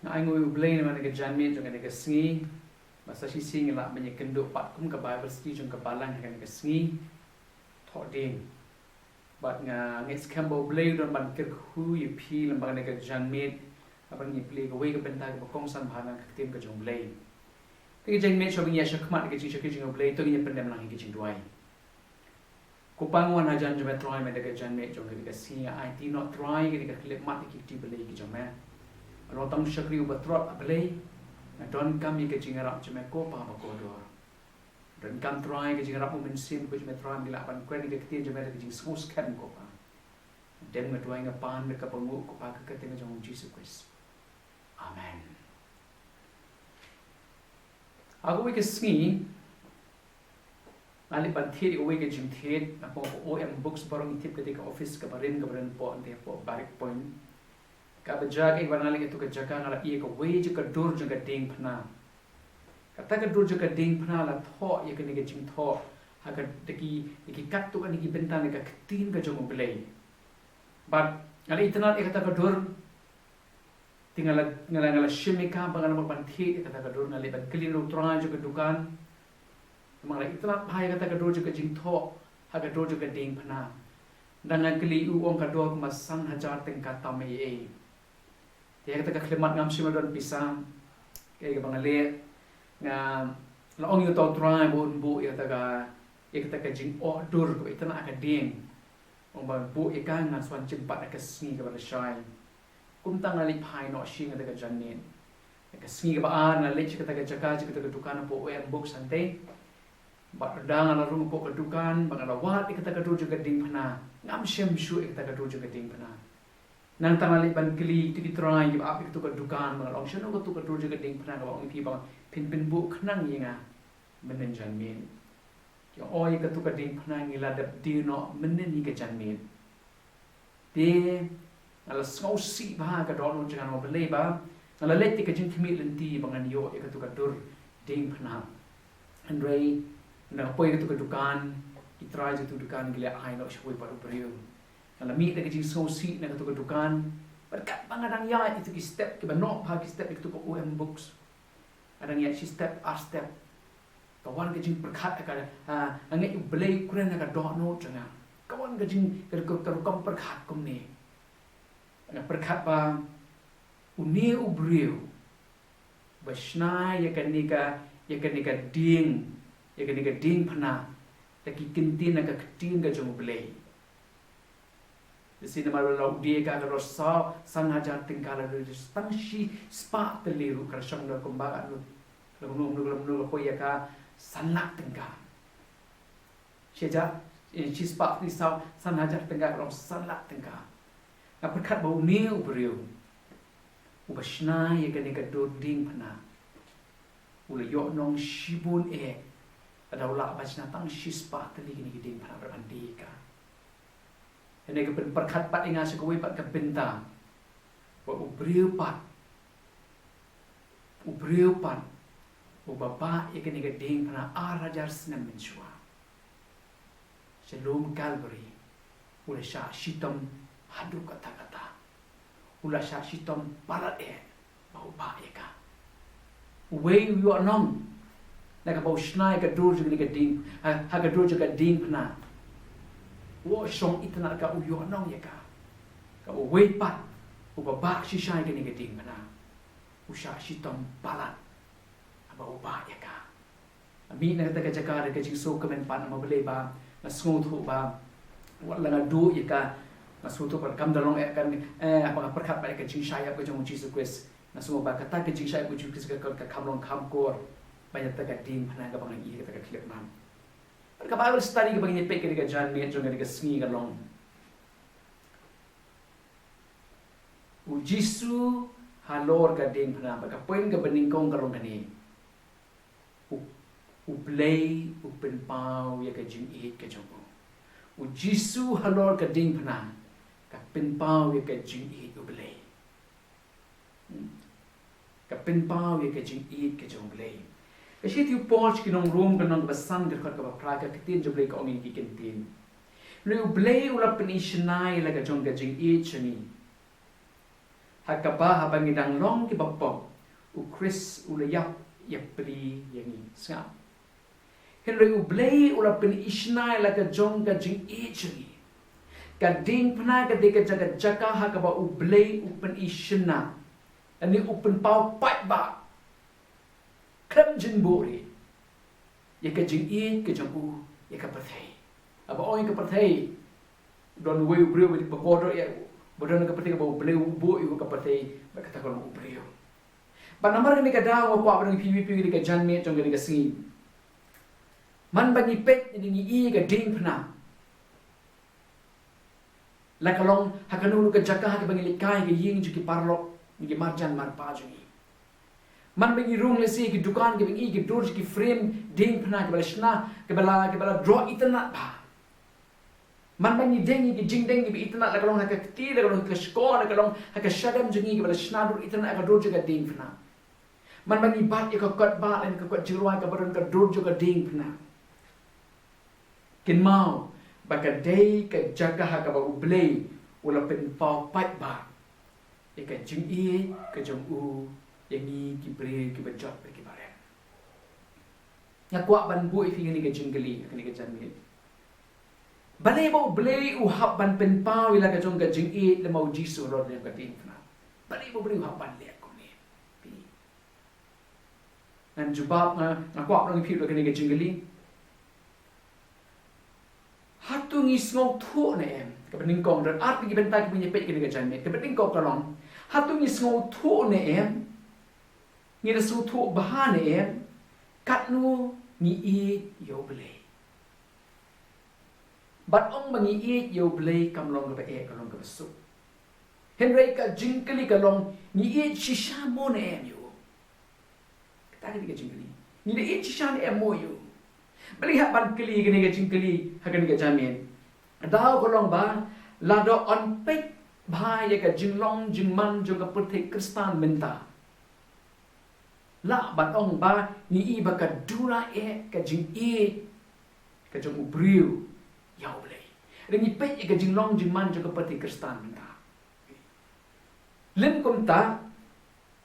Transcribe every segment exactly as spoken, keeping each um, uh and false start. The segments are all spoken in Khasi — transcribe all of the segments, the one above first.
Nga ai nguh ïa U Blei namar kane ka janmiet jong kane ka sngi. Ba sa shisien ngi lah ban ïakynduh pat kum ka Bible study jong ka balang ha kane ka sngi Thohdieng. Bad nga ngeit skhem ba U Blei u don ban kyrkhu ïa phi lem bad kane ka janmiet. Haba ngi plie kawei ka bynta kaba kongsan bha na ka ktien ka jong U Blei. Te ka janmiet shuwa ba ngi ïa shakmat ïa ka jingshakri jong U Blei, to ngin ïa pyndem lang ïa ka jingduwai. Ko Pa, nga wan hajan jong me Trai, mynta ka janmiet jong kane ka sngi, nga aiti noh Trai kane ka khyllipmat ïa ki kti balei ki jong me. Nga long tang u shakri uba trot, A Blei. Nga donkam ïa ka jingïarap jong me ko Pa bakordor. Donkam Trai ka jingïarap U Mynsiem jong me Trai, ba ngi lah ban kren ïa ka ktien jong me da ka jingsngewskhem ko Pa. Dem nga duwai nga pan da kaba nguh ko Pa, ha ka kyrteng jong U Jisu Khrist. Amen. Ha kawei ka sngi nga leit ban thied ïa kawei ka jingthied, nga poi ha ka O M Books, baroh ngi tip kata ka office kaba rim, kaba rim hapoh, hangtei hapoh Barrack Point. Kaba jia kaei ba nga leit ha katu ka jaka, nga la ïohi ïa kawei jong ka dur jong ka diengphna. Kata ka dur jong ka diengphna la thoh ïa kane ka jingthoh ha ka, da ki, da ki katto katne ki bynta na ka ktien ka jong U Blei. Bad nga la itynnad ïa kata ka dur. Te nga la, nga la, nga la shim ïa ka, ba nga la mut ban thied ïa kata ka dur, nga leit ban kylli na u trai jong ka dukan. Namar nga la itynnad bha ïa kata ka dur jong ka jingthoh ha ka dur jong ka diengphna. Te nga kylli u, ong ka dor kumba san hajar tyngka tam eiei. Te ïa kata ka khyllipmat ngam shym la don pisa. Kaei kaba nga leh, nga la ong ïa uta u trai ba un buh ïa kata ka, ïa kata ka jingoh dur kaba itynnad ha ka dieng. Ong ba buh ïa ka, ngan sa wan shim pat ha ka sngi kaba lashai. Kumta nga leit phai noh sha kata ka janmiet. Ha ka sngi kaba ar nga leit sha kata ka jaka, sha kata ka dukan hapoh O M Books hangtei. Bad ynda nga la rung hapoh ka dukan, bad nga la wad ïa kata ka dur jong ka diengphna. Ngam shym shuh ïa kata ka dur jong ka diengphna. Nangta nga leit ban kylli ïa ki trai kiba ap ïa katu ka dukan, bad nga la ong, shano katu ka dur jong ka diengphna kaba ong ïa phi ba phin pynbuh khnang ïa nga mynhynnin janmiet. Ki ong, oi, katu ka diengphna ngi la dep die noh mynhynnin ka janmiet. Te nga la sngewsih bha ha ka dohnud jong nga, namar balei ba nga la leit da ka jingkhmih lynti ba ngan ïoh ïa katu ka dur diengphna. Hynrei ynda nga poi ha katu ka dukan, ki trai jong katu ka dukan ki la ai noh sha kawei pat u briew. Nga la mih da ka jingsngewsih na katu ka dukan. Bad katba nga dang ïaid ïa kito ki step kiba noh bha, ki step ïa katu ka O M Books. Nga dang ïaid shi step ar step, ka wan ka jingpyrkhat ha ka, ha, nga ngeit U Blei u kren ha ka dohnud jong nga. Ka wan ka jing, ka, ka, ka rukom pyrkhat kumne. Nga pyrkhat ba une u briew ba shna ïa kane ka, ïa kane ka dieng, ïa kane ka diengphna da ki kyntien na ka ktien ka jong U Blei. Te shi namar ba la u die ïa ka, ka dor saw san hajar tyngka, la dor tang shi spah tylli ruh, ka la shong da kumba ka nu, la kumno kumno, la kumno, la poi ïa ka san lak tyngka. Shi hajar, eh, shi spah tylli saw san hajar tyngka, ka long san lak tyngka. Nga pyrkhat ba une u briew uba shna ïa kane ka dur diengphna u la ïoh nong shibun eh, lada u lah ban shna tang shi spah tylli kine ki diengphna bad ban die ïa ka. Kane ka pynpyrkhat pat ïa nga sha kawei pat ka bynta ba u briew pat, u briew pat uba bah ïa kane ka diengphna ar hajar snem mynshuwa sha lum Kalbari, u la shah shitom haduh katta katta. U la shah shitom palat eh ba u bah ïa ka. Uwei u ïoh nong na kaba u shna ïa ka dur jong kane ka dieng, ha, ha ka dur jong ka diengphna. U shong itynnad ka, u ïoh nong ïa ka. Ka uwei pat uba bah shisha ïa kane ka diengphna, u shah shitom palat haba u bah ïa ka. Mih na kata ka jaka da ka jingsngewkmen pat, namar balei ba nga sngewthuh ba wat la nga duh ïa ka, nga sngewthuh ba kam da long eh, kan, eh, haba nga pyrkhat ba ïa ka jingshah ïap ka jong U Jisu Khrist, nga sngewthuh ba kata ka jingshah ïap ka jong U Jisu Khrist ka, ka, ka kham long kham kor ban ïa kata ka diengphna kaba nga ïohi, kata ka khyllipmat. Bad ka Bible study kaba ngin ïa peit kane ka janmiet jong kane ka sngi ka long U Jisu halor ka diengphna. Bad ka point kaba nyngkong ka long kane: U, U Blei u pynpaw ïa ka jingïeit ka jong u. U Jisu halor ka diengphna ka pynpaw ïa ka jingïeit U Blei. Hmm. Ka pynpaw ïa ka jingïeit ka jong U Blei. Ka shithi u Paul sha ki nong Rom, ka lynnong kaba san, ka dkhot kaba phra, ka ktien jong U Blei ka ong ïa ngi ki kyntien: Hynrei U Blei u la pynshna ïa la ka jong ka jingïeit sha ngi, ha kaba haba ngi dang long kiba pop, u Khrist u la ïap ïapli ïa ngi. Sngap. Hynrei U Blei u la pynishna ïa la ka jong ka jingïeit jong ngi. Ka diengphna ka dei ka jaka, jaka ha kaba U Blei u pynishna, lane u pynpaw paidbah khlem jingbuhrieh ïa ka jingïeit ka jong u ïa ka pyrthei. Haba ong ïa ka pyrthei, don uwei u briew ba kordor ïa u, ba don ka pyrthei kaba U Blei u buh ïa u, ka pyrthei, bad kata ka long u briew. Bad namar kane ka daw nga kwah ba ngi peit, peit, peit ïa ka janmiet jong kane ka sngi. Man ba ngi peit, ngi ïohi ka diengphna, la ka long ha kano kano ka jaka ha kaba ngi leit kai, ka ïing jong ki paralok, ki marjan marpa jong ngi. Man ba ngi rung lehse ki dukan, kaba ngi ïohi ki dur jong ki frame diengphna kiba la shna, kiba la, kiba la droh itynnad bha. Man ba ngi deng ïa ki jingdeng kiba itynnad, la ka long ha ka kti, la ka long ha ka shkor, la ka long ha ka shadem jong ngi, kiba la shna dur itynnad ha ka dur jong ka diengphna. Man ba ngi bat ïa ka kot bah, lane ka kot jingrwai kaba don ka dur jong ka diengphna. Kynmaw ba ka dei ka jaka ha kaba U Blei u la pynpaw paidbah ïa ka jingïeit ka jong u ïa ngi ki briew kiba jot bad kiba rem. Nga kwah ban buh ïa phi kane ka jingkylli ha kane ka janmiet. Balei ba U Blei u hap ban pynpaw ïa la ka jong ka jingïeit lem bad U Jisu halor ka diengphna? Balei ba U Blei u hap ban leh kumne? Ngan jubab, nga, nga kwah ban ong ïa phi halor kane ka jingkylli. Hato ngi sngewthuh ne em? Kaba nyngkong, don ar tylli ki bynta kiba ngi peit kane ka janmiet. Kaba nyngkong ka long, hato ngi sngewthuh ne em? Ngi da sngewthuh bha ne em katno ngi ïeit ïa U Blei? Bad ong ba ngi ïeit ïa U Blei kam long kaba eh, ka long kaba suk. Hynrei ka jingkylli ka long, ngi ïeit shisha mo ne em ïa u? Kata ka dei ka jingkylli. Ngi da ïeit shisha ne em mo ïa u? Balei hap ban kylli kane ka jingkylli ha kane ka janmiet? Daw ka long ba lada yn peit bha ïa ka jinglong jingman jong ka pyrthei Khristan mynta, lah ban ong ba ngi i ba ka duna eh ka jingïeit ka jong u briew ïa U Blei. Lada ngi peit ïa ka jinglong jingman jong ka pyrthei Khristan mynta, lym kumta,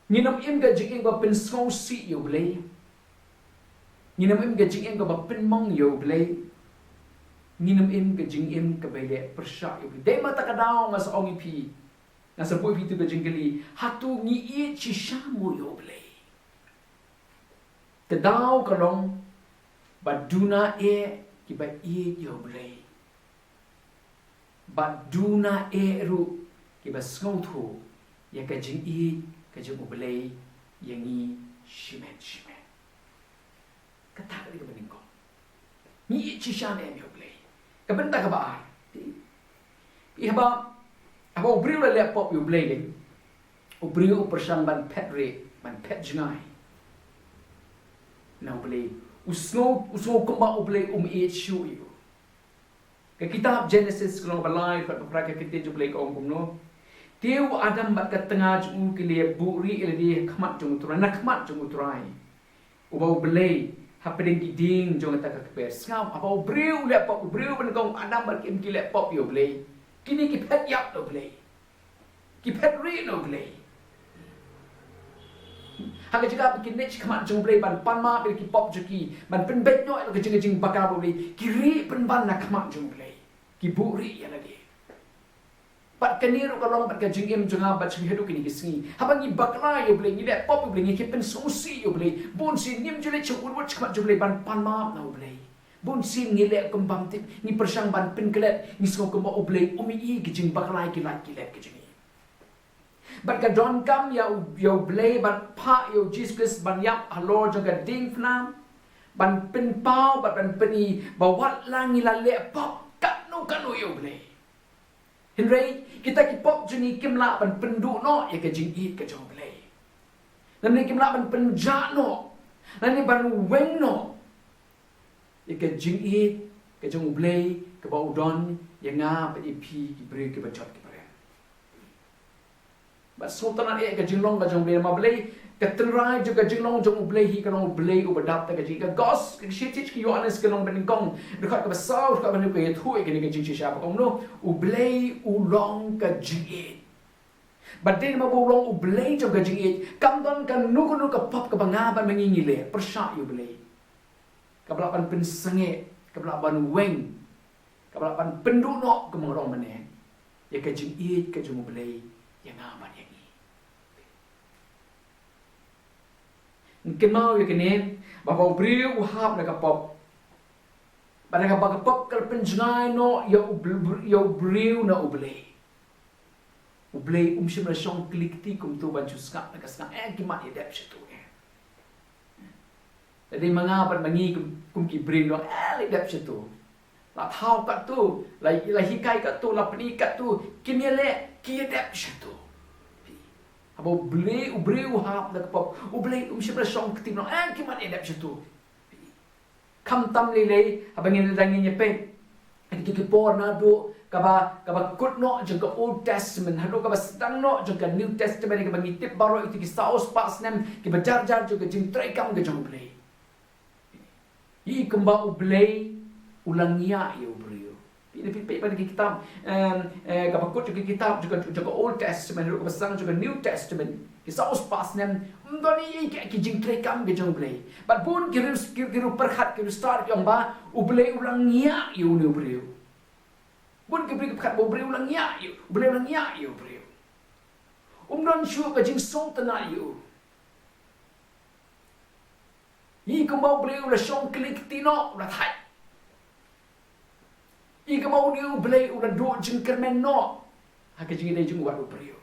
ngin ym im ka jingim kaba pynsngewsih ïa U Blei. Ngin ym im ka jingim kaba pynmong ïa U Blei. Ngin ym im ka jingim kaba ïaleh pyrshah ïa U Blei. Dei ma kata ka daw nga sa ong ïa phi, nga sa buh ïa phi tu ka jingkylli, hato ngi ïeit shisha mo ïa U Blei? Ka daw ka long ba duna eh kiba ïeit ïa U Blei, bad duna eh ruh kiba sngewthuh ïa ka jingïeit ka jong U Blei ïa ngi shimet shimet. Kata ka dei kaba nyngkong. Ngi ïeit shisha ne em ïa U Blei? Ka bynta kaba ar, te, haba, haba u briew u la leh pop ïa U Blei, lei, u briew u pyrshang ban phet rieh, ban phet jngai na U Blei. U sngew, u sngew kumba U Blei um ïeit shuh ïa u. Ka kitab Jenesis ka lynnong ba lai, dkhot ba phra, ka ktien jong U Blei ka ong kumno: Te u Adam bad ka tnga jong u ki la buhrieh ïa lade ha khmat jong U Trai, na khmat jong U Trai uba U Blei, hapdeng ki dieng jong kata ka kper. Sngap, haba u briew u leh pop, u briew ba nyngkong, u Adam bad ka Im, ki leh pop ïa U Blei. Kine ki phet ïap na U Blei. Ki phet rieh na U Blei. Ha ka jaka ba kin leit sha khmat jong U Blei ban pan map ïa ki pop jong ki, ban pynbeit noh ïa ka jing, ka jingbakla bad U Blei, ki rieh pynban na khmat jong U Blei. Ki buhrieh ïa lade. Bad kane ruh ka long bad ka jingim jong nga bad jong phi haduh kine ki sngi. Haba ngi bakla ïa U Blei, ngi leh pop ïa U Blei, ngi, ngi pynsngewsih ïa U Blei, bun sien ngim ju leit sha u, u, u, sha khmat jong U Blei ban pan map na U Blei. Bun sien ngi leh kum bym tip, ngi pyrshang ban pynklet, ngi sngew kumba U Blei um ïohi ïa ki jingbakla, ïa ki lait ki let ki jong ngi. Bad ka donkam ïa U, ïa U Blei ban phah ïa U Jisu Khrist ban ïap halor jong ka diengphna, ban pynpaw bad ban pyni ba wat la ngi la leh pop katno katno ïa U Blei, hynrei kita ki pop jong ngi kim lah ban pynduh noh ïa ka jingïeit ka jong U Blei, lane kim lah ban pynjah noh, lane ban weng noh ïa ka jingïeit ka jong U Blei kaba u don ïa nga bad ïa phi, ki briew kiba jot kiba rem. Bad sngewtynnad eh ka jinglong ka jong U Blei, namar balei? Ka tynrai jong ka jinglong jong U Blei hi ka long U Blei uba dap ïa ka jingïeit. Ka gos, ka shithi jong u Ïoannis ka lynnong ba nyngkong, dkhot kaba saw, dkhot ba hynñiew ka ïathuh ïa kane ka jingshisha ba kumno: U Blei u long ka jingïeit. Bad dei namar ba u long u Blei jong ka jingïeit, kam don kano kano ka pop kaba nga bad ma ngi ngi leh pyrshah ïa u Blei, kaba lah ban pynsangeh, kaba lah ban weng, kaba lah ban pynduh noh, kumba nga ong mynne, ïa ka jingïeit ka jong u Blei ïa nga bad ïa ngi. Ngi kynmaw ïa kane, ba haba u briew u hap na ka pop, bad haba ka pop ka la pynjngai noh ïa u br-, ïa u briew na u Blei, u Blei um shym la shong kli kti kumto ban shu sngap na ka sngap, eh, ki mat ïa dep shato, eh. Lada dei ma nga bad ma ngi kum, kum ki briew, eh, la dep shato. La thaw katto, la, la hikai katto, la pyni katto, kim ïaleh, ki ïa dep shato. Haba u Blei, u briew u hap na ka pop, u Blei um shym la shong kti noh, eh, ki mat ïa dep shato. Khamtam lei lei, haba ngin, lada ngin ïa peit ïa ki, ki por naduh kaba, kaba kut noh jong ka Old Testament haduh kaba sdang noh jong ka New Testament, kaba ngi tip baroh ïa ki saw spah snem kiba jar jar jong ka jingtreikam ka jong u Blei. Ïa kumba u Blei u la ngiah ïa u briew. Phi, phi, phi, phi, ki kitab, em, eh, kaba kut jong ki kitab jong ka, jong ka Old Testament, ruh kaba sdang jong ka New Testament, ki saw spah snem, ym don ei ei ki, ki jingtreikam ka jong u Blei. Bad bun ki riewspah, ki, ki riewpyrkhat, ki riewstad ki ong ba u Blei u la ngiah ïa une u briew. Bun ki briew ki pyrkhat ba u briew u la ngiah ïa u, u Blei u la ngiah ïa u briew. Um don shuh ka jingsngewtynnat ïa u. Ïa kumba u briew u la shong kli kti noh, u la thait. Ïa kumba une u Blei u la duh jingkyrmen noh ha ka jingïadei jong u bad u briew.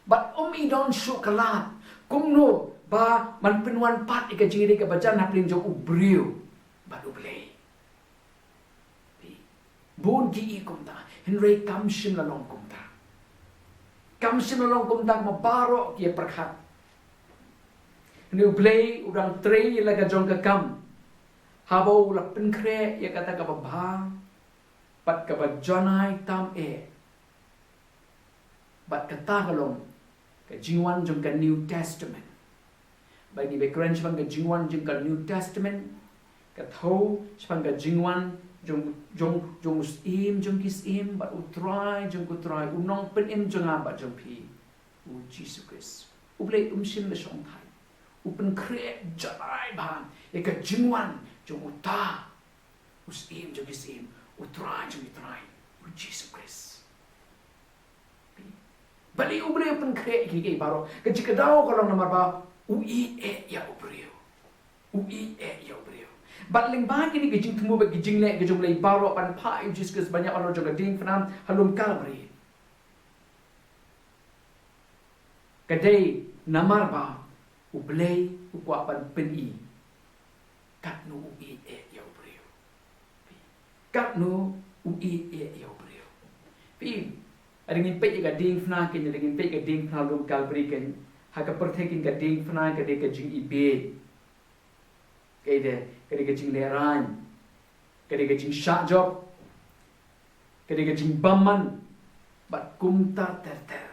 Bad um i don shuh ka lad kumno ba man pynwan pat ïa ka jingïadei kaba jan hapdeng jong u briew bad u Blei. Bun ki i kumta, hynrei kam shym la long kumta. Kam shym la long kumta kumba baroh ki ïa pyrkhat. Hynrei u Blei u dang trei ïa la ka jong ka kam haba u la pynkhreh ïa kata kaba bha bad kaba janai tam eh. Bad kata ka long ka jingwan jong ka New Testament. Ba ngi ba kren shaphang ka jingwan jong ka New Testament, ka thew shaphang ka jingwan jong, jong, jong u Syiem jong ki syiem bad u Trai jong ki trai, u Nongpynim jong nga bad jong phi, u Jisu Khrist. U Blei um shym la shong thait. U pynkhreh janai bha ïa ka jingwan jong uta u Syiem jong ki syiem, u Trai jong ki trai, u Jisu Khrist. Balei u Blei u pynkhreh ïa kiei kiei baroh? Ka jingkdew ka long namar ba u ïeit eh ïa u briew. U ïeit eh ïa u briew. Bad lyngba kine ki jingthmu bad ki jingleh ki jong u Blei baroh ban phah ïa u Jisu Khrist ban ïap halor jong ka diengphna ha lum Kalbari, ka dei namar ba u Blei u kwah ban pyni katno u ïeit eh ïa u briew. Katno u ïeit eh ïa u briew. Phi, lada ngin peit ïa ka diengphna kein, lada ngin peit ïa ka diengphna lum Kalbari kein, ha ka pyrthei kein ka diengphna ka dei ka jingibieit. Ka dei, ka dei ka jinglehrain. Ka dei ka jingshah jop. Ka dei ka jingbymman. Bad kumta ter ter.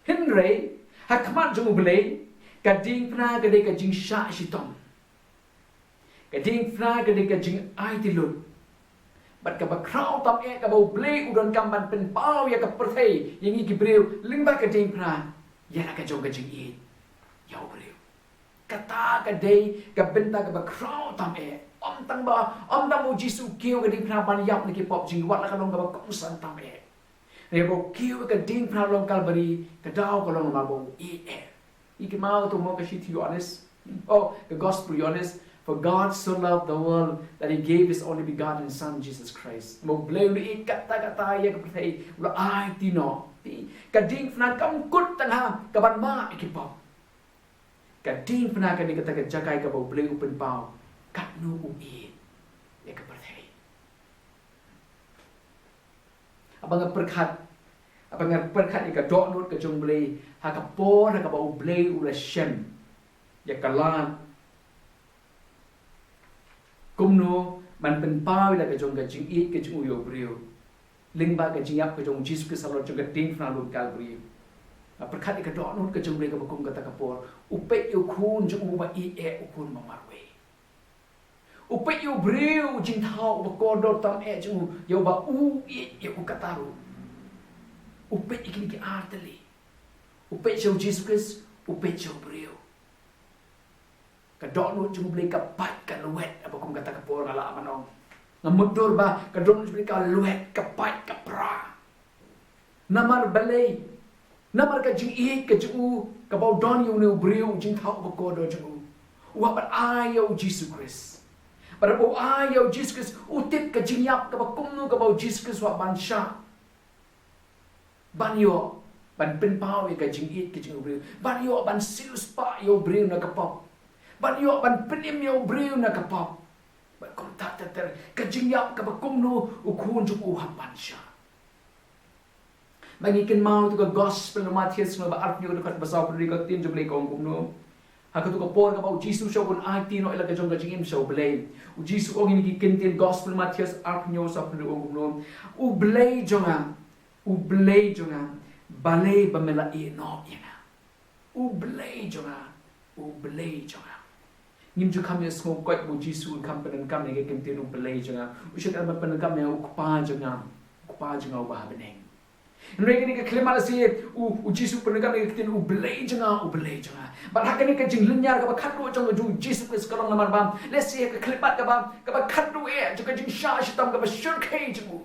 Hynrei ha khmat jong u Blei, ka diengphna ka dei ka jingshah shitom. Ka diengphna ka dei ka jingaiti lut. Bad kaba khraw tam eh kaba u Blei u donkam ban pynpaw ïa ka pyrthei, ïa ngi ki briew, lyngba ka diengphna, ïa la ka jong ka jingïeit ïa u briew. Kata ka dei ka bynta kaba khraw tam eh. Ym tang ba, ym tang ba u Jisu u kiew ka diengphna ban ïap na ki pop jong ngi, wat la ka long kaba kongsan tam eh. Hynrei haba u kiew ka diengphna lum Kalbari, ka daw ka long namar ba u ïeit eh. Ngi kynmaw to mo ka shithi Ïoannis, oh, ka gospel Ïoannis, "For God so loved the world that he gave his only begotten Son, Jesus Christ." Ba u Blei u la ïeit katta katta ïa ka pyrthei, u la aiti noh. Ka diengphna kam kut tang ha kaban map ïa ki pop. Ka diengphna ka dei kata ka jaka kaba u Blei u pynpaw katno u ïeit ïa ka pyrthei. Haba nga pyrkhat, haba nga pyrkhat ïa ka dohnud ka jong u Blei, ha ka por ha kaba u Blei u la shem ïa ka lad kumno ban pynpaw ïa la ka jong ka jingïeit ka jong u ïa u briew lyngba ka jingïap ka jong u Jisu Khrist halor jong ka diengphna lum Kalbari. Nga pyrkhat ïa ka dohnud ka jong u Blei kaba kum kata ka por, u peit ïa u khun jong u ba ïeit eh, u khun ba marwei. U peit ïa u briew jingthaw uba kordor tam eh jong u, ïa uba u ïeit ïa u katta ruh. U peit ïa kine ki ar tylli. U peit sha u Jisu Khrist, u peit sha u briew. Ka dohnud jong u Blei ka pait, ka lwet, haba kum kata ka por nga lah ban ong. Nga mutdur ba ka dohnud jong u Blei ka lwet, ka pait, ka pra. Namar balei? Namar ka jingïeit ka jong u kaba u don ïa une u briew, u jingthaw bakordor jong u. U hap ban ai ïa u Jisu Khrist. Bad haba u ai ïa u Jisu Khrist, u tip ka jingïap kaba kumno kaba u Jisu Khrist u hap ban shah. Ban ïoh ban pynpaw ïa ka jingïeit ka jong u briew. Ban ïoh ban siewspah ïa u briew na ka pop. Ban ïoh ban pynim ïa u briew na ka pop. Bad kumta ter ter, ka jingïap kaba kumno u khun jong u u hap ban shah. Ma ngi kynmaw ïa ka gospel u Mathaios lynnong ba arphew hynñiew, dkhot ba sawphew hynriew, ka ktien jong u Blei ka ong kumno. Ha kato ka por kaba u Jisu u shah ban aiti noh ïa la ka jong ka jingim sha u Blei, u Jisu u ong ïa kine ki ktien, gospel Mathaios arphew hynñiew, sawphew hynriew, u ong kumno: U Blei jong nga, u Blei jong nga, balei ba me la ïehnoh ïa nga? U Blei jong nga, u Blei jong nga. Ngim ju kham ïohsngew koit ba u Jisu un kham pyndonkam ïa ka ktien u Blei jong nga. U shah ban pyndonkam ïa u Kpa jong nga, u Kpa jong nga uba ha bneng. Hynrei kane ka khyllipmat lehse u, u Jisu u pyndonkam ïa ka ktien u Blei jong nga, u Blei jong nga. Bad ha kane ka jinglynñiar kaba khatduh jong u Jisu Khrist ka long namar ba lehse ka khyllipmat kaba, kaba khatduh eh jong ka jingshah shitom kaba shyrkhei jong u.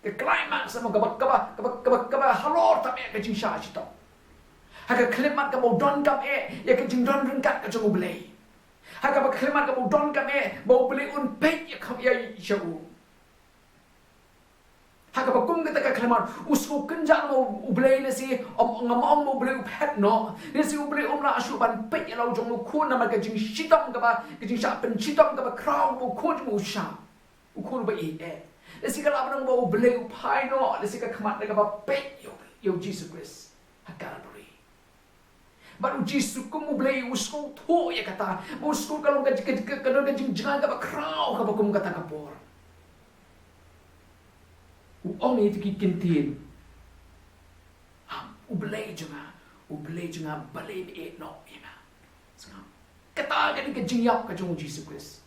Ka climax mo, kaba, kaba, kaba, kaba, kaba halor tam eh ka jingshah shitom. Ha ka khyllipmat kaba u donkam eh ïa ka jingdon ryngkat ka jong u Blei. Ha kaba khyllipmat kaba u donkam eh ba u Blei un peit ïa ka, ïa, ïa u. Ha kaba kum kata ka khyllipmat u sngewkynjah mo u Blei, lehse, ym, ngam ong ba u Blei u phet noh. Lehse u Blei um lah shuh ban peit ïa la u jong u khun namar ka jingshitom kaba, ka jingshah pynshitom kaba khraw ba u khun jong u u shah. U khun uba ïeit eh. Lehse ka lah ban ong ba u Blei u phai noh, lehse ka khmat na kaba peit ïa u, ïa u Jisu Khrist ha Kalbari. Bad u Jisu kum u Blei u sngewthuh ïa kata. Bad u sngewthuh ka long ka, ka, ka, ka don ka jingjngai kaba khraw kaba kum kata ka por. U ong ïa kito ki ktien. Ah, u Blei jong nga, u Blei jong nga, balei me ïehnoh ïa nga? Sngap. Kata ka dei ka jingïap ka jong u Jisu Khrist.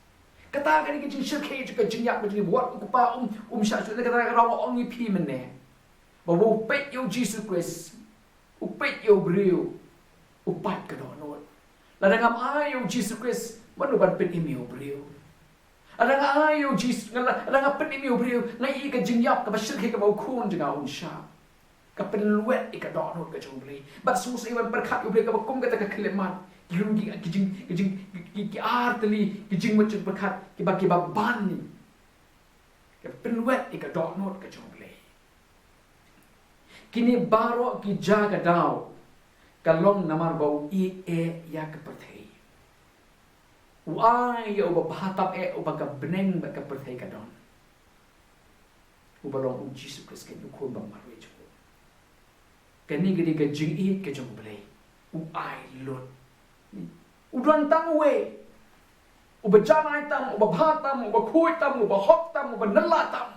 Kata ka dei ka jingshyrkhei jong ka jingïap ka jong u, wat u Kpa um, um shah shuh, kata ka daw nga ong ïa phi mynne. Ba u peit ïa u Jisu Khrist, u peit ïa u briew, u pait ka dohnud. Lada ngam ai ïa u Jisu Khrist, mano ban pynim ïa u briew? Lada nga ai ïa u Jisu, nga la, lada nga pynim ïa u briew, nga ïoh ïa ka jingïap kaba shyrkhei kaba u khun jong nga un shah. Ka pynlwet ïa ka dohnud ka jong u Blei. Bad sngewsih ban pyrkhat ïa u Blei kaba kum kata ka khyllipmat. Ki, ki, ki jing, ki jing, ki, ki, ki ar tylli, ki jingmut jingpyrkhat, kiba, kiba ban. Ka pynlwet ïa ka dohnud ka jong u Blei. Kine baroh ki jia ka daw, ka long namar ba u ïeit eh ïa ka pyrthei. U ai ïa uba bha tam eh, uba ka bneng bad ka pyrthei ka don. Uba long u Jisu Khrist, kane u khun ba marwei jong u. Kane ka dei ka jingïeit ka jong u Blei. U ai lut. U don tang uwei. Uba janai tam, uba bha tam, uba khuid tam, uba hok tam, uba nylla tam.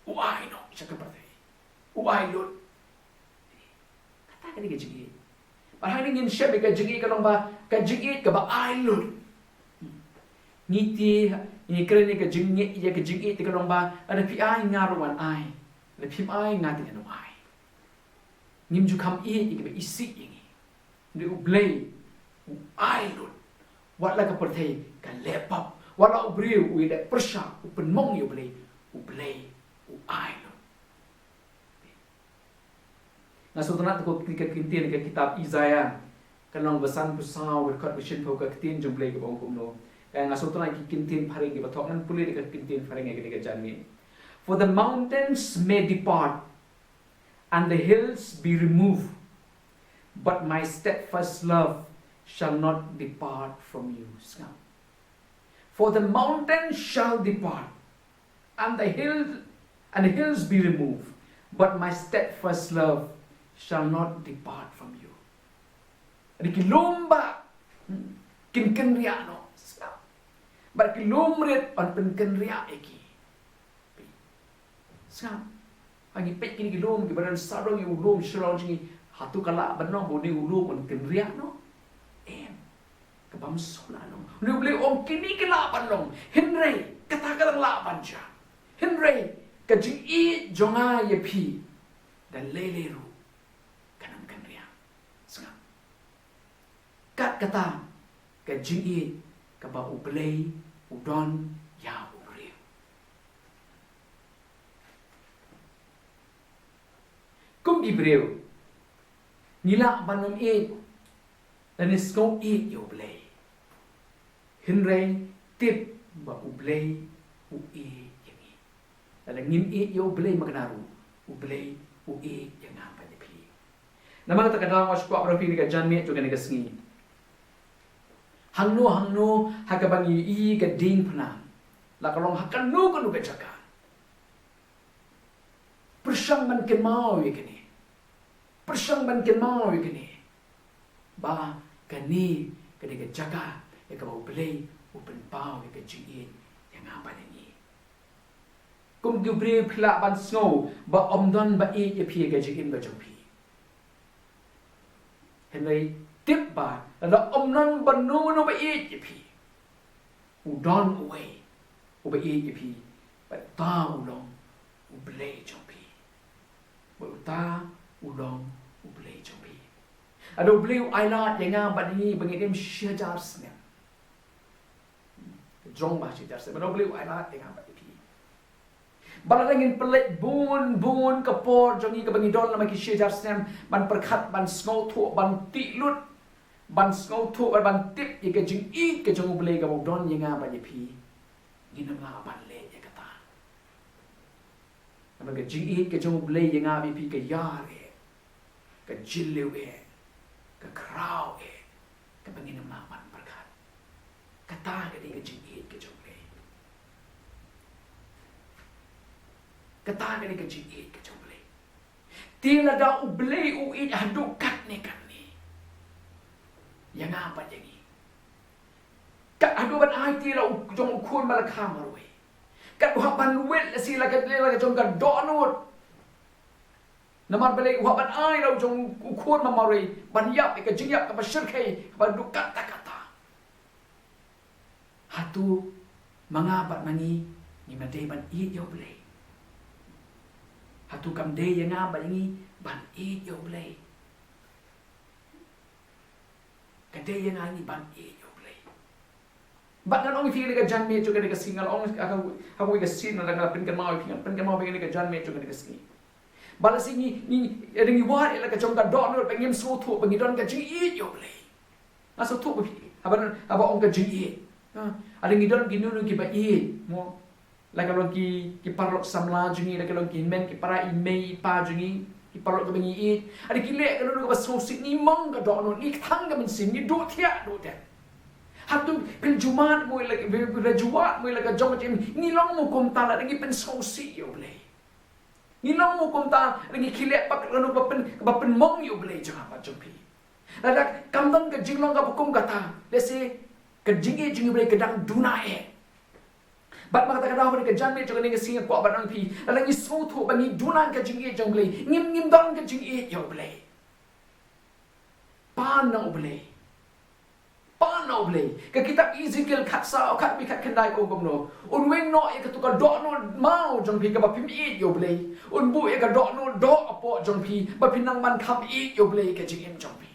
U ai noh sha ka pyrthei. U ai lut. Kata ka dei ka jingïeit. Bad hangne ngin shem ïa ka jingïeit ka long ba, ka jingïeit kaba ai lut. Ngi ti, ngi kren ïa ka jingïeit, ïa ka jingïeit ka long ba, lada phi ai nga ruh ngan ai. Lada phim ai nga te ngan ym ai. Ngim ju kham ïeit ïa kiba isih ïa ngi. Hynrei u Blei u ai lut. Wat la ka pyrthei ka leh pop, wat la u briew u ïaleh pyrshah, u pynmong ïa u Blei, u Blei u ai lut. Nga sngewtynnat ïa ka ktien, ka ktien ka kitab Isaiah, ka lynnong ba sanphew saw, ka dkhot ba shiphew, ka ktien jong u Blei kaba ong kumno. Ka, nga sngewtynnat ïa ki ktien phareng kiba thoh, ngan pule da ka ktien phareng ïa kane ka janmiet. For the mountains may depart and the hills be removed, but my steadfast love shall not depart from you. Sngap. For the mountains shall depart, and the hill, and the hills be removed, but my steadfast love shall not depart from you. Ri ki lum ba, hmm, kin kynriah noh. Sngap. Bad ki lum rit yn pynkynriah ïa ki. Sngap. Ha ngi peit kine ki lum kiba don sarong ïa u lum shalor jong ngi, hato ka lah ban long ba une u lum un kynriah noh? Em. Ka bym sngewlah long. Une u Blei u ong kine ki lah ban long. Hynrei kata ka dang lah ban jia. Hynrei ka jingïeit jong nga ïa phi, da lei lei ruh kan ym kynriah. Sngap. Kat kata ka jingïeit kaba U Blei u don ïa u briew. Kum ki briew, ngi lah ban ym ïeit lane sngew ïeit ïa U Blei. Hynrei tip ba U Blei u ïeit ïa ngi. Lada ngim ïeit ïa U Blei, ma kane ruh U Blei u ïeit ïa nga bad ïa phi. Namar kata ka daw nga sngewkwah ban ong ïa phi ha kane ka janmiet jong kane ka sngi. Hangno hangno ha kaba ngi ïohi ka diengphna, la ka long ha kano kano ka jaka, pyrshang ban kynmaw ïa kane. Pyrshang ban kynmaw ïa kane, ba kane ka dei ka jaka ïa kaba U Blei u pynpaw ïa ka jingïeit ïa nga bad ïa ngi. Kum ki briew phi lah ban sngew ba ym don ba ïeit ïa phi ha ka jingim ka jong phi. Hynrei tip ba lada ym don ba no no ba ïeit ïa phi, u don uwei uba ïeit ïa phi, bad uta u long U Blei jong phi. Bad uta u long U Blei jong phi. Lada U Blei u ailad ïa nga bad ïa ngi ba ngin im shi hajar snem, jong ba shi hajar snem, lada U Blei u ailad ïa nga bad ïa phi, ba lada ngin pynleit bun bun ka por jong ngi kaba ngi don lama ki shi hajar snem ban pyrkhat, ban sngewthuh, ban tih lut, ban sngewthuh, ban, ban tip ïa ka jingïeit ka jong U Blei kaba u don ïa nga bad ïa phi, ngin ym lah ban leh ïa kata. Namar ka jingïeit ka jong U Blei ïa nga bad ïa phi ka ïar eh, ka jylliew eh, ka khraw eh, kaba ngin ym lah ban pyrkhat. Kata ka dei ka jingïeit ka jong U Blei. Kata ka dei ka jingïeit ka jong U Blei. Te lada U Blei u ïeit haduh katne katne ïa nga bad ïa ngi, kat haduh ban ai te la u jong u khun ba la kha marwei, kat u hap ban wit lashai la ka, la ka jong ka dohnud. Namar balei? U hap ban ai la u jong u khun ba marwei ban ïap ïa ka jingïap kaba shyrkhei kaba duk katta katta. Hato ma nga bad ma ngi ngim dei ban ïeit ïa U Blei? Hato kam dei ïa nga bad ïa ngi ban ïeit ïa U Blei? Ka dei ïa nga ïa ngi ban ïeit ïa U Blei. Bad ngan ong ïa phi kane ka janmiet jong kane ka sngi, ngan ong ha kawei ka sien, ngan pynkynmaw ïa phi, ngan pynkynmaw ïa phi kane ka janmiet jong kane ka sngi. Ba lashai ngi, ngi, ngi wad ïa la ka jong ka dohnud, ba ngim sngewthuh ba ngi don ka jingïeit ïa U Blei. Nga sngewthuh ba phi, haba, haba ong ka jingïeit, ha, lada ngi don kino kino kiba ïeit, mo, la ka long ki, ki paralok samla jong ngi, la ka long ki hynmen ki para, i mei i pa jong ngi, ki paralok kiba ngi ïeit, lada ki leh kano kano kaba sngewsih, ngi mong ka dohnud, ngi kthang ka mynsiem, ngi duh thiah duh dem. Hato phi la ju wad mo ïa la, phi la ju wad mo ïa la ka jong ka jingim? Ngi long mo kumta lada ngi pynsngewsih ïa U Blei? Ngi long mo kumta lada ngi khie leh pat kano kaba pyn, kaba pynmong ïa U Blei jong nga bad jong phi? Lada kam don ka jinglong kaba kum kata, lehse ka jingïeit jong U Blei ka dang duna eh. Bad ma kata ka daw, ha kane ka janmiet jong kane ka sngi nga kwah ban ong ïa phi, lada ngi sngewthuh ba ngi duna ka jingïeit jong U Blei, ngim, ngim don ka jingïeit ïa U Blei. Pan na U Blei. Pan na U Blei. Ka kitab Ezekiel khatsaw, khatwei, khatkhyndai ka ong kumno: Un weng noh ïa kato ka dohnud maw jong phi kaba phim ïeit ïa U Blei. Un buh ïa ka dohnud doh hapoh jong phi ba phin nang ban kham ïeit ïa U Blei ha ka jingim jong phi.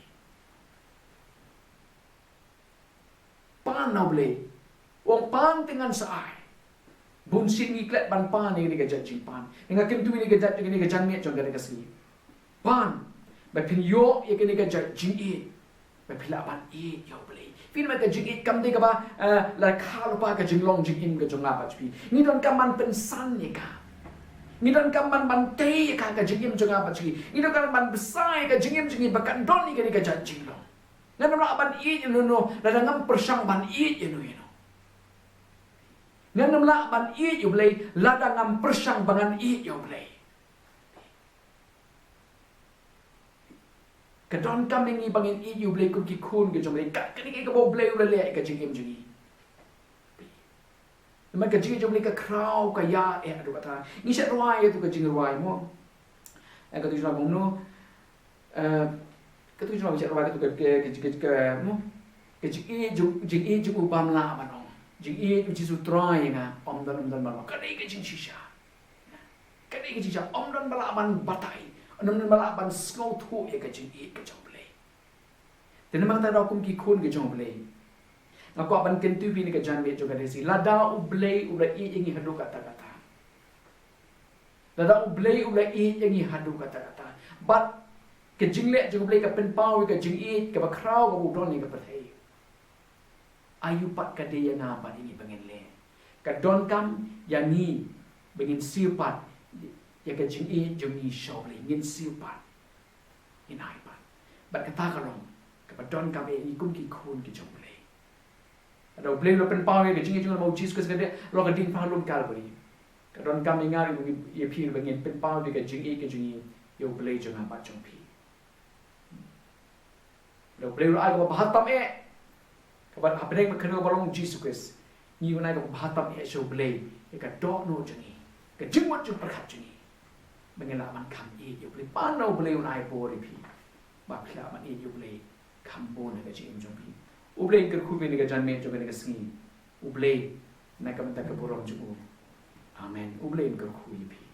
Pan na U Blei. U ong pan te ngan sa ai. Bun sien ngi klet ban pan ïa kane ka jait jingpan. Nga kyntu ïa kane ka jait, ïa kane ka janmiet jong kane ka sngi. Pan ba phin ïoh ïa kane ka jait jingïeit, ba phin lah ban ïeit ïa U Blei. Phi, namar ka jingïeit kam dei kaba, eh, la kha lypa ka jinglong jingim ka jong nga bad jong phi. Ngi donkam ban pynsan ïa ka. Ngi donkam ban, ban tei ïa ka ha ka jingim jong nga bad jong phi. Ngi donkam ban bsa ïa ka jingim jong ngi ba kan don ïa kane ka jait jinglong. Ngan ym lah ban ïeit ïa uno uno lada ngam pyrshang ban ïeit ïa uno uno. Ngan ym lah ban ïeit ïa U Blei lada ngam pyrshang ba ngan ïeit ïa U Blei. Ka donkam ïa ngi ba ngin ïeit ïa U Blei kum ki khun ki jong U Blei. Ka, kane ka dei kaba U Blei u la leh ïa ka jingim jong ngi. Namar ka jingïeit jong U Blei ka khraw, ka ïar eh haduh katta. Ngi shait rwai ïa kato ka jingrwai mo. Eh, kato ka jingrwai mo, no. Eh, kato ka jingrwai, ngi shait rwai kato ka, ka, ka, ka, ka, mo. Ka jingïeit jong, jingïeit jong u bym lah ban ong. Jingïeit U Jisu Trai ïa nga, ym don, ym don ban ong. Ka dei ka jingshisha. Ka dei ka jingshisha, ym don ba lah ban batai, Ym don ba lah ban sngewthuh ïa ka jingïeit ka jong U Blei. Te namar kata, kum ki khun ki jong U Blei, nga kwah ban kyntu ïa phi ha kane ka janmiet jong ka Dei Sngi, lada U Blei u la ïeit ïa ngi haduh katta katta. Lada U Blei u la ïeit ïa ngi haduh katta katta, bad ka jingleh jong U Blei ka pynpaw ïa ka jingïeit kaba khraw kaba u don ïa ka pyrthei, aïu pat ka dei ïa nga bad ïa ngi ba ngin leh? Ka donkam ïa ngi ba ngin siew pat ïa ka jingïeit jong ngi sha U Blei, ngin siew pat, ngin ai pat. Bad kata ka long kaba donkam ïa ngi kum ki khun ki jong U Blei. Lada U Blei u la pynpaw ïa ka jingïeit jong u, namar U Jisu Khrist ka dei, long ka diengphna ha lum Kalbari. Ka donkam ïa nga, ïa phi, ba ngin pynpaw ïa ka jingïeit ka jong ngi ïa U Blei jong nga bad jong phi. Lada U Blei u la ai kaba bha tam eh, kaba hapdeng ba khyndew ba long U Jisu Khrist, ngi un ai kaba bha tam eh sha U Blei ïa ka dohnud jong ngi, ka jingmut jingpyrkhat jong ngi, ba ngin lah ban kham ïeit ïa U Blei. Pat na U Blei un ai bor ïa phi ba phi lah ban ïeit ïa U Blei kham bun ha ka jingim jong phi. U Blei un kyrkhu ïa phi ha kane ka janmiet jong kane ka sngi. U Blei na ka bynta ka burom jong u. Amen. U Blei un kyrkhu ïa phi.